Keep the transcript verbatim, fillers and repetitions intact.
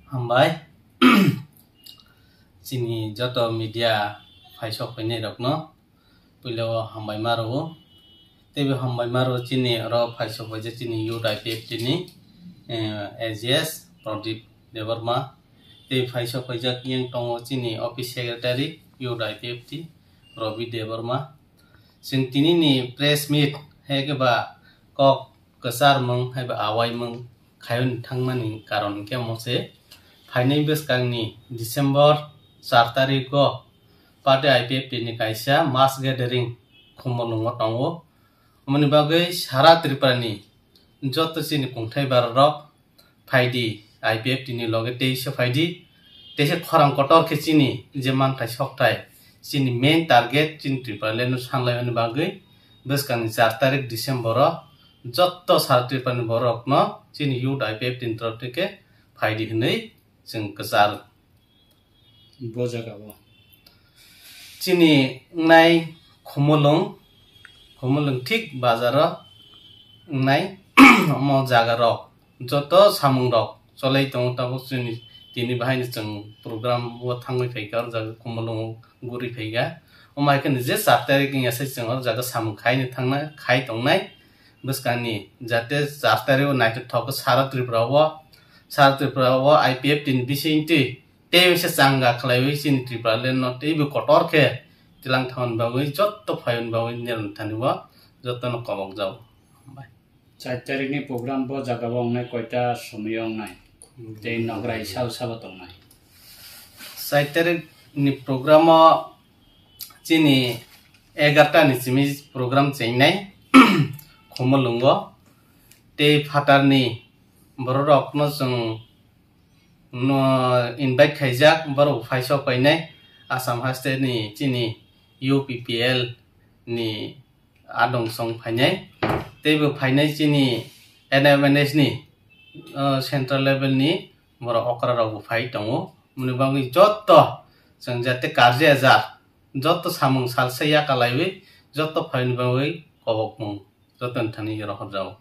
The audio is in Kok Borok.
Hambai. Chini joto media phaisok phainai rokno puila o hambai ma rwo. Teibo hambai ma rwo chini oro phaisok phaijak chini youth I P F T ni, eh, A G S Pradip Debbarma. Tei phaisok phaijak yang tongo chini office secretary youth I P F T Ravi Debbarma. Chwng tini ni press meet hai khe ba kok kwchar mung hai ba awai mung khayun thangmani karon khe mo se phainai bwskang ni December char tarikh o party I P F T ni kaisa mass gathering Khumulwng o tongo. Omoni bagwi sara Tripura ni joto chini kungthai bararok phaidi, I P F T ni loge teisa phaidi, teisa khorang kotor khe chini je manthai sokthai, chini main target chini Tripura land no sanlaimani bagwi bwskangni char tarik December o jotto sara Tripura ni borok no chini youth I P F T ni torof theke phaidi hinwi chwng kwchar. Bo jaga o. Chini wngnai Khumulwng, Khumulwng thik bazar o wngnai omo jaga rok joto samung rok cholai tongo, tabuk chini tini bahai ni chwng program o thangwi phaikha, o jaga Khumulwng o guri phaikha. Omo hai kheno je char tarik wngya se chwng o jaga samung khai ni thangna, khai tongnai bwskang ni, jate char tarik o naithothok sara Tripura o, sara Tripura o I P F T ni bisingtwi tei se changa khlaiwi chini Tripura land no teibo kotor khe tilang thangni bagwi jotto phayoni bagwi nirwng thani o jotto no kobok jago. Hambai. Char tarik ni program bo jaga o wngnai koita somoi o wngnai? Tei nograi sabo sabo tongnai? Char tarik ni program o chini egarta ni simi program chengnai Khumulwng o. Tei phatar ni borok rok no chwng no invite khaijak, borok phaisok painai Assam haste ni chini U P P L ni adong song phainai, teibo phainai chini N M N S ni, uh, central level ni borok okra rok bo phai tongo. Muni bagwi jotto chwng jate karjiyajak jotto samung salsa yakalaiwi jotto phaini bagwi kobokmung jotto ni thani rohorjago.